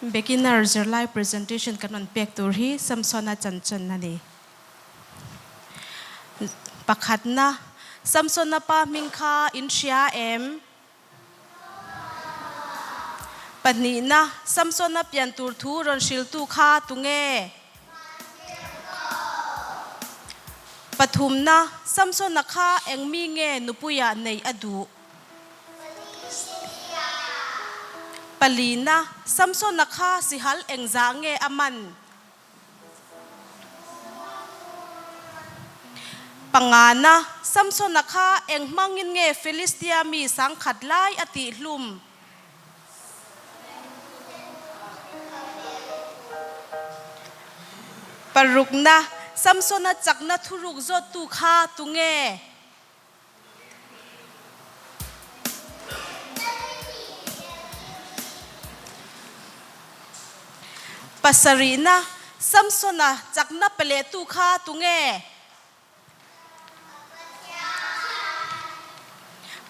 Beginner zirlai presentation kan rawn pek tur hi Samsona chanchin a ni. Pakhatna, Samsona pa hming kha in hria em? Pahnihna, Samsona pian tur thu rawn hriltu kha tunge? Pathumna, Samsona kha eng mi nge nupuiah neih a duh? Palina, Samsona kha sihal engzah nge a man? Pangana, Samsona kha eng hmangin nge Filistia mi sangkhat lai a tihhlum? Parukna, Samsona chakna thuruk zawttu kha tunge? Pasarihna, Samsona chakna pe lehtu kha tunge?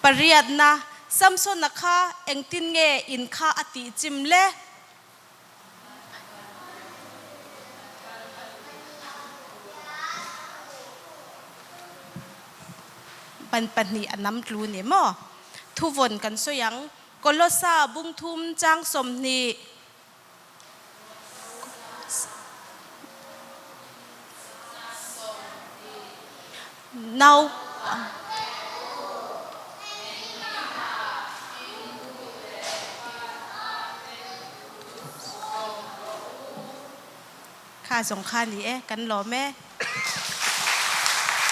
Pariatna, Samsona kha engtin nge in kha a tih chim le? Ban pahnih a nam tlu ni maw? Thuvawn kan sawi ang. Kolosa bungthum chang 20. Nau. Kha zawng kha ni e, kan lawm e.